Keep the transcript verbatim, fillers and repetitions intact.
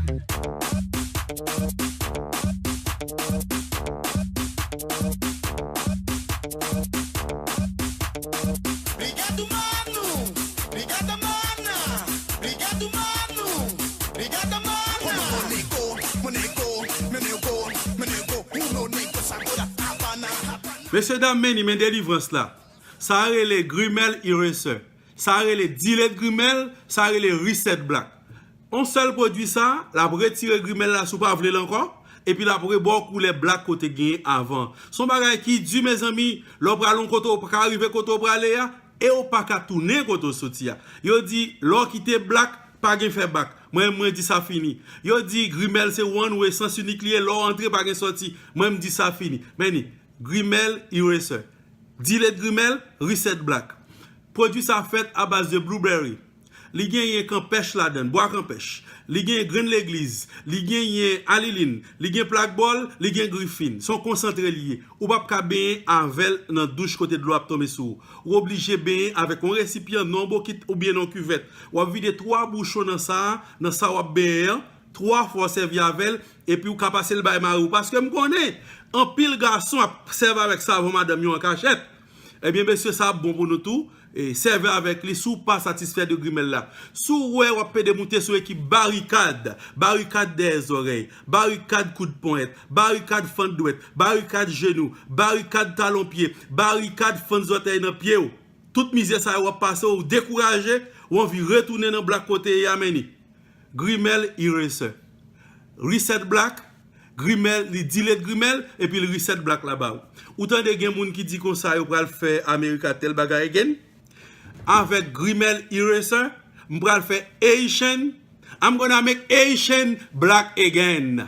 Obrigado, mano. Obrigado, mana. Obrigado, mano. Obrigado, mana. Meu nego, meu nego, meu nego, meu nego, o meu nego sabor a Havana. Mesye dam, men ni men delivrans la. Sa rele Grimel Eraser. Sa rele Delayed Grimel, sa rele Reset Black. On sèl pwodui sa, l ap retire grimèl la si w pa vle l ankò, epi l ap rebò w koulè black kote genyen avan. Se yon bagay ki di, mezanmi, lè w pral yon kote, w pa ka rive kote w prale a, e w pa ka tounen kote w soti a. Yo di, lè w kite black, pa gen fè back. Mwen, mwen di sa fini. Yo di, grimèl se one way, sans inik li ye, lè w antre, pa gen sòti. Mwen, m di sa fini. Men ni, grimèl eraser. Delayed grimèl, Reset Black. Pwodui sa fèt a baz de blueberry. Li genyen kanpèch ladan l, bwa kanpèch. Li genyen grenn legliz. Li genyen alilin. Li gen plak bòl. Li gen grifin. Se yon konsantre li ye. Ou p ap ka benyen avè l nan douch kote dlo ap tonbe sou ou. Ou oblije benyen avèk yon resipyan, nan yon bokit oubyen nan yon kivèt. W ap vide twa bouchon nan sa a, nan sa w ap benyen an. Twa fwa w sèvi avè l, epi w ka pase l bay mari w. Paske m konnen, anpil gason ap sèvi avèk savon madanm yo an kachèt. Ebyen, mesye, sa ap bon pou nou tou. E, sèvi avèk li si w pa satisfè de grimèl la. Si w wè w ap pede moute sou ekip Barikad, Barikad dèyè zòrèy, Barikad kout ponyèt, Barikad fann dwèt, Barikad jenou, Barikad talon pye, Barikad fann zòtèy nan pye w, tout mizè sa yo w ap pase, w dekouraje, w anvi retounen nan black kote ye a, men ni. Grimèl eraser. Reset black, grimèl, li delete grimèl, epi l reset black la ba w. Ou tande gen moun ki di konsa yo pral fè America tèl bagay again? Avèk grimèl eraser, m pral fè Haitian, I'm gonna make Haitian black again.